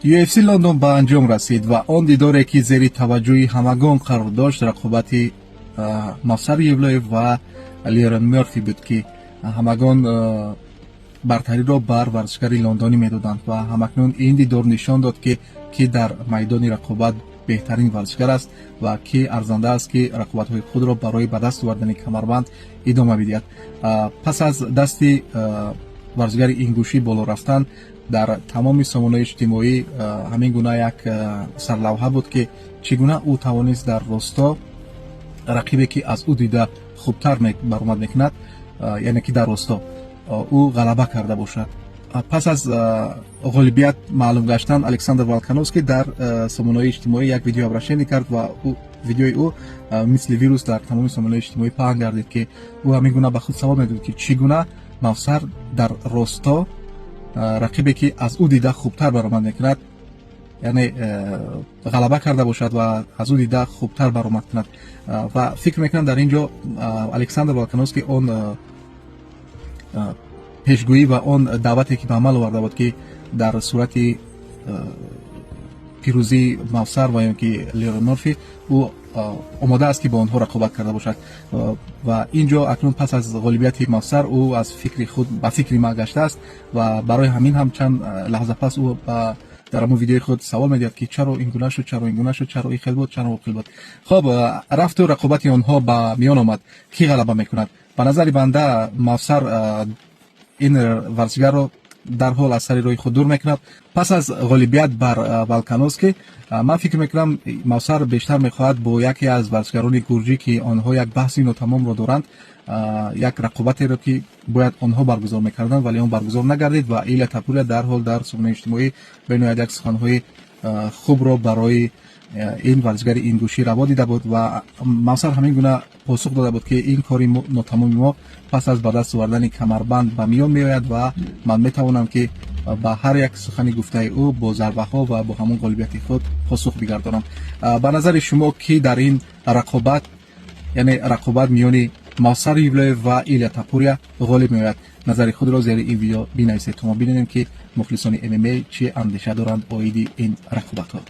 UFC Лондон ба анҷом расид ва он дидоре, ки зери таваҷҷӯҳи ҳамагон қарор дошт, рақобати Мовсар Евлоев ва Лерон Мерфи буд, ки ҳамагон бартариро бар варзишгари лондонӣ медоданд. Ва ҳамакнун ин дидор нишон дод, ки ки дар майдони рақобат беҳтарин варзишгар аст ва ки арзанда аст, ки рақобатҳои худро барои ба даст овардани камарбанд идома бидиҳад. Пас аз дасти варзишгари ингушӣ боло рафтан, дар тамоми сомонаҳои иҷтимоӣ ҳамин гуна як сарлавҳа буд, ки чӣ гуна ӯ тавонист дар росто рақибе, ки аз ӯ дида хубтар баромад мекунад, яъне ки дар росто ӯ ғалаба карда бошад. Пас аз ғолибият маълум гаштан, Александр Волкановский дар сомонаҳои иҷтимоӣ як видеообращение кард ва видеои ӯ мисли вирус дар тамоми сомонаҳои иҷтимоӣ паҳн гардид, ки ӯ ҳамин гуна ба худ савол медод, ки чӣ гуна Мавсар дар росто рақибе, ки аз ӯ дида хубтар баромад мекунад, яъне ғалаба карда бошад ва аз ӯ дида хубтар баромад кунад. Ва фикр мекунам, дар ин ҷо Александр Волкановский он пешгӯӣ ва он даъвате, ки ба амал оварда буд, ки дар сурати пирӯзии Мавсар ва ё ки Лерон Мерфи ӯ омода аст, ки бо онҳо рақобат карда бошад. Ва ин ҷо акнун пас аз ғолибияти Мавсар ӯ аз фикри худ ба фикри ма гаштааст ва барои ҳамин ҳам чанд лаҳза пас ӯ дар ҳамон видеои худ савол медиҳад, ки чаро ин гуна шуд, чаро ин гуна шуд, чаро ин хел буд, чаро он хел буд. Хоб, рафту рақобати онҳо ба миён омад. Кӣ ғалаба мекунад? Ба назари банда, Мавсар ин варзишгарро дарҳол аз сари роҳи худ дур мекунад. Пас аз ғолибият бар Волкановский, ман фикр мекунам, Мавсар бештар мехоҳад бо яке аз варзишгарони гурҷӣ, ки онҳо як баҳси нотамомро доранд, як рақобатеро, ки бояд онҳо баргузор мекарданд, вале он баргузор нагардид. Ва Илия Топурия дарҳол дар сомонаи иҷтимоӣ бениҳоят як суханҳои хубро барои ин варзишгари ингушӣ раво дида буд ва Мавсар ҳамин гуна посух дода буд, ки ин кори нотамоми мо пас аз ба даст овардани камарбанд ба миён меояд ва ман метавонам, ки ба ҳар як сухани гуфтаи ӯ бо зарбаҳо ва бо ҳамон ғолибияти худ посух бигардонам. Ба назари шумо, кӣ дар ин рақобат, яъне рақобат миёни Мавсар Евлоев ва Илия Топурия, ғолиб меояд? Назари худро зери ин видео бинависед, то мо бинем, ки мухлисони ММА чӣ андеша доранд оиди ин рақобатҳо.